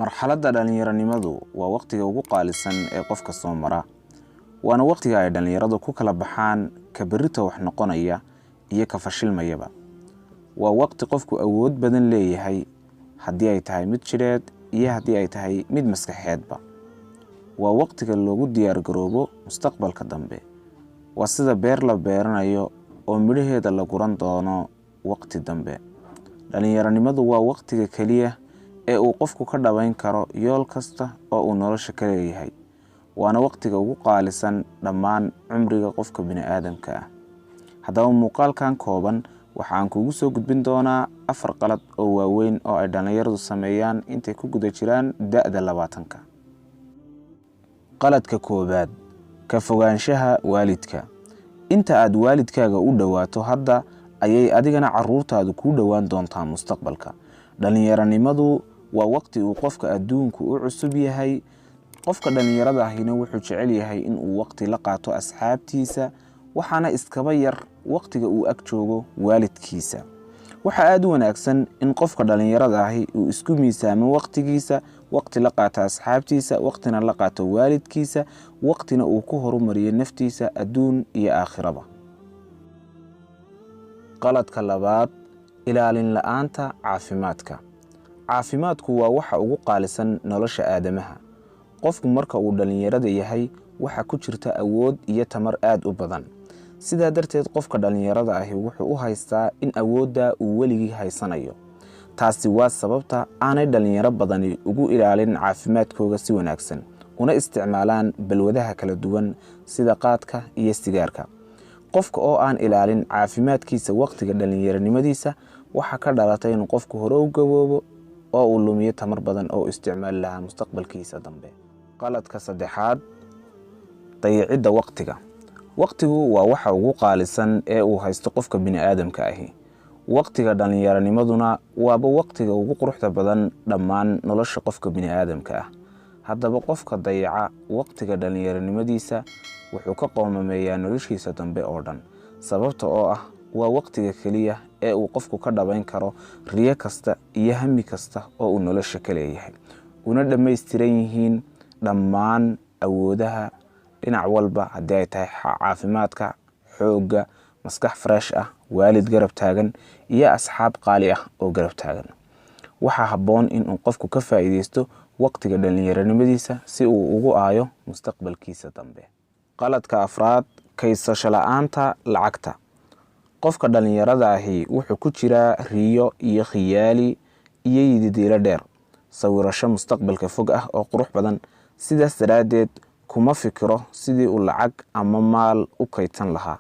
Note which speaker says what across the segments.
Speaker 1: Marxaladda dhallinyaronimadu waa waqtiga ugu qaalisan ee qofka soo mara, waana waqtiga ay dhallinyaradu ku kala baxaan ka berrito wax noqonaya iyo ka fashilmayaba. Waa waqti qofku awood badan leeyahay, haddii ay tahay mid jidheed iyo haddii ay tahay mid maskaxeedba. Waa waqtiga loogu diyaar garoobo mustaqbalka dambe. Waa sida beer la beeranayo oo midhaheeda la guran doono waqti dambe. Dhallinyaronimadu waa waqtiga keliya ee uu qofku ka dhabayn karo yool kasta oo uu nolosha ka leeyahay, waana waqtiga ugu qaalisan dhammaan cumriga qofka bini'aadamka ah. Haddaba muuqaalkan kooban waxa aan kuugu soo gudbin doonaa 4 qalad oo waaweyn oo ay dhallinyaradu sameeyaan intay ku guda jiraan da'da 20-ka. Qaladka koowaad: ka fogaanshaha waalidka. Inta aad waalidkaaga u dhowaato hadda ayay adigana carruurtaadu kuu dhowaan doontaa mustaqbalka. Dhallinyaronimadu waa waqti uu qofka adduunku u cusub yahay. Qofka dhallinyarada ahina wuxuu jecel yahay in uu waqti la qaato asxaabtiisa, waxaana iskaba yar waqtiga uu ag joogo waalidkiisa. Waxaa aad u wanaagsan in qofka dhallinyarada ahi uu isku miisaamo waqtigiisa, waqti la qaato asxaabtiisa, waqtina la qaato waalidkiisa, waqtina uu ku horumariyo naftiisa adduun iyo aakhiraba. Qaladka labaad: ilaalin la'aanta caafimaadka. Caafimaadku waa waxa ugu qaalisan nolosha aadamaha. Qofku marka uu dhallinyarada yahay waxa ku jirta awood iyo tamar aad u badan. Sidaa darteed qofka dhallinyarada ahi wuxuu u haystaa in awoodda uu weligii haysanayo. Taasi waa sababta aanay dhallinyaro badani ugu ilaalin caafimaadkooga si wanaagsan, una isticmaalaan balwadaha kala duwan sida qaadka iyo sigaarka. Qofka oo aan ilaalin caafimaadkiisa waqtiga dhallinyaronimadiisa waxa ka dhalatay inuu qofku hore u gaboobo oo uu lumiyo tamar badan oo isticmaali lahaa mustaqbalkiisa dambe. Qaladka saddexaad: dayacidda waqtiga. Waqtigu waa waxa ugu qaalisan ee uu haysto qofka bini'aadamka ahi. Waqtiga dhallinyaronimaduna waaba waqtiga ugu quruxda badan dhammaan nolosha qofka bini'aadamka ah. Haddaba qofka dayaca waqtiga dhallinyaronimadiisa wuxuu ka qoomameeyaa noloshiisa dambe oo dhan, sababta oo ah waa waqtiga keliya ee uu qofku ka dhabayn karo riyo kasta iyo hami kasta oo uu nolosha ka leeyahay, una dhammaystiran yihiin dhammaan awoodaha dhinac walba, haddii ay tahay caafimaadka, xoogga, maskax fresh ah, waalid garab taagan iyo asxaab qaali ah oo garab taagan. Waxaa habboon in uu qofku ka faa'iideysto waqtiga dhallinyaronimadiisa si uu ugu aayo mustaqbalkiisa dambe. Qaladka afraad: kaysasho la'aanta lacagta. Qofka dhallinyarada ahi wuxuu ku jiraa riyo iyo khiyaali iyo yididiilo dheer, sawirasho mustaqbalka fog ah oo qurux badan. Sidaas daraaddeed kuma fikiro sidii uu lacag ama maal u kaydsan lahaa,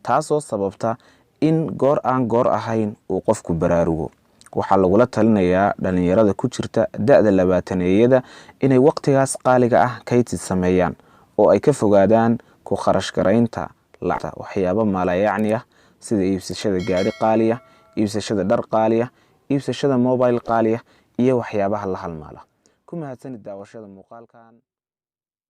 Speaker 1: taasoo sababta in goor aan goor ahayn uu qofku baraarugo. Waxaa lagula talinayaa dhallinyarada ku jirta da'da 20-eeyada inay waqtigaas qaaliga ah kaydsi sameeyaan oo ay ka fogaadaan ku kharash garaynta lacagta waxyaabo maalayacni ah, sida iibsashada gaadhi qaali ah, iibsashada dhar qaali ah, iibsashada mobile qaali ah iyo waxyaabaha la halmaala. Ku mahadsanid daawashada muuqaalkan.